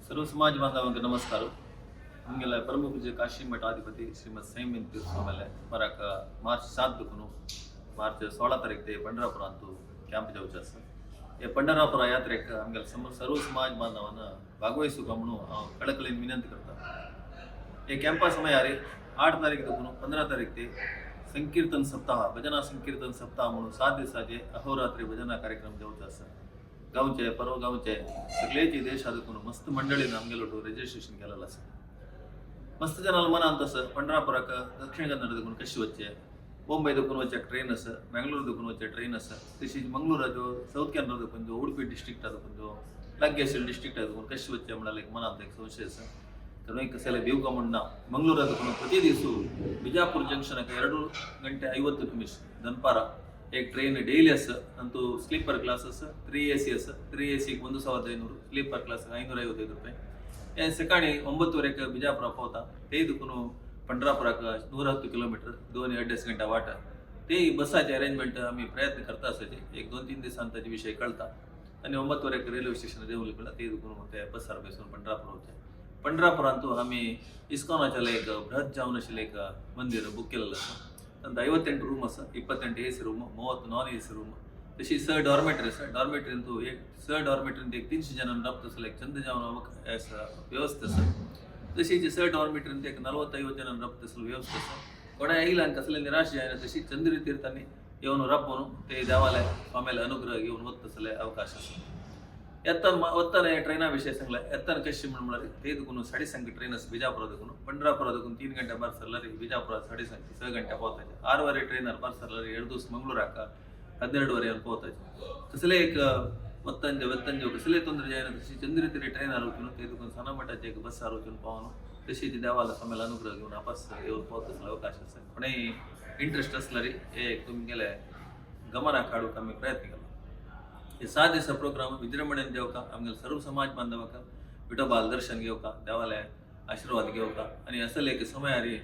सर्व समाज बांधवांक नमस्कार. आमगेले परमपूज्य काशी मठाधिपती श्रीमद संयम तीर्थ स्वामीले सुमाराक मार्च 7 देखून मार्च 16 तारीख ते पंढरापुरांतू कॅम्प जावचे आसा. हे पंढरापुरा यात्रेक आमगेले सर्व समाज बांधवांना भागवहिसूका म्हणून हांव कळकळीन विनंती करता. हे कॅम्पा समयार 8 तारीख देखून 15 तारीख ते संकीर्तन सप्ताह, भजना संकीर्तन सप्ताह म्हणून 7 दिसाचे अहोरात्री भजना कार्यक्रम जावचो आसा. गांवचे परव गांवचे सगळेची देशा देखून मस्त मंडळीन आमगेलो रजिस्ट्रेशन केलेलं आसा. मस्त जनाला मनांत आसा, पंढरापुराक दक्षिण कन्नड देखून कशी वचचे, बॉम्बे देखून वचचे ट्रेन आसा, मँगलोर देखून वचचे ट्रेन आसा, तशीच मंगळूराचो, साऊथ कॅनरा देखून जो, उडपी डिस्ट्रिक्टा देखून जो, लागीं आशिल्ले डिस्ट्रिक्टा देखून कशी वचचे म्हळ्यार एक मनांत एक संशय आसा. तर कसले भिवका म्हण ना. मंगळूरा देखून प्रತಿ दिवसू बिजापूर जंक्शनाक 2 ಗಂಟೆ 50 ನಿಮಿಷ ದನ್ಪಾರ एक ट्रेन ಡೈಲಿ ಆಸ. ಅಂತೂ ಸ್ಲೀಪರ್ ಕ್ಲಾಸ್ ಆಸ, 3 ಎ ಸಿ ಆಸ. 3 ಎ ಸಿಗೆ 1500, ಸ್ಲೀಪರ್ ಕ್ಲಾಸ್ 555 ರೂಪಾಯಿ. ಸಕಾಣಿ 9:30ಕ್ಕೆ ಬಿಜಾಪುರ ಪೋತ ತೇಯ್ದುಕುನು पंढरापुराक 110 किलोमीटर, 2.5 ಗಂಟೆ वाट. ते बसाचे अरेंजमेंट आमी प्रयत्न करता आसाचे. एक 2-3 दिसान ताचे विशय कळता आनी 9:30ಕ್ಕೆ रेल्वे स्टेशन देंवले कळटा. ते ते बसार बसून पंढरापूर वचचे. पंढरापुरांतू आमी इस्कॉनाचें एक बृहत जावन आशिल्लें एक मंदिर बूक केलेलें आसा. तांत 58 रूम आसा, 28 A C room, 30 non A C room. तशी स डॉर्मेटरी आसा. डॉर्मेटरींतू एक स डॉर्मेटरींत एक 300 जणांक रावता तसलो एक चंद जावन आसा, व्यवस्था आसा. तशीच स डॉर्मेटरींत एक 40-50 जणांक रावता तसलो व्यवस्था आसा. कोणा येयला कसले निराश जायना, तशी चंद्र तीर्थांनी येवन राबून ते देवाले स्वाम्याले अनुग्रह घेवन वता तसले अवकाश आसा. येतान वत्ताने ट्रेना विषय सांगला. येतान कशी म्हण म्हळ्यार ते देखून 5:30 ट्रेन आसा बिजापुरा देखून. पंढरापुरा देखून 3 ಗಂಟೆ ಬಾರ್ सरलारी ಬಿಜಾಪುರ 5:30 6 ಗಂಟೆ ಪೋತಾಚೆ. 6:30 ಟ್ರೈನರ್ ಬಾರ್ सरलारी 2 ದಿವಸ ಮಂಗಳೂರಾಕ 12:30 ಪೋತಾಚೆ. कसले एक ಒತ್ತಂಜ ಒತ್ತಂಜ कसले ತೊಂದರೆ जायना, तशी चंद्रतिरी ट्रेन वचून ते देखून सनामठाचे एक बसार वचून पावन तशी ती देवाला स्वाम्याला अनुग्रह घेवन आपस येवन पावता तसलो अवकाश आसा. कोणेय इंट्रस्ट आसल्यार हे तुमगेले गमनाक हाडूंक आमी प्रयत्न केला. हे 7 दिसा प्रोग्राम विजृंभणेन देवका. आमगेले सर्व समाज बांधवाक विठोबाल दर्शन घेवका, देवाले आशीर्वाद घेवका आनी असले एक समयारी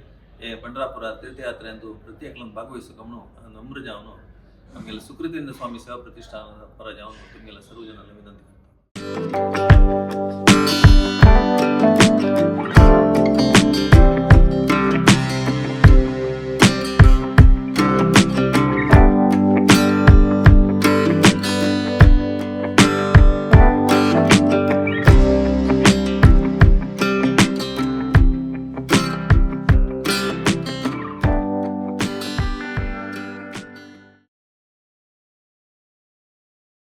हे पंढरापुरा तीर्थयात्रेंतु प्रत्येकलन ಭಾಗವಹಿಸುಕ म्हणून नम्र जावन आमगेले सुकृतींद्र स्वामी सेवा प्रतिष्ठान ಪರ जावन तुमगेले सर्व जनाला विनंती.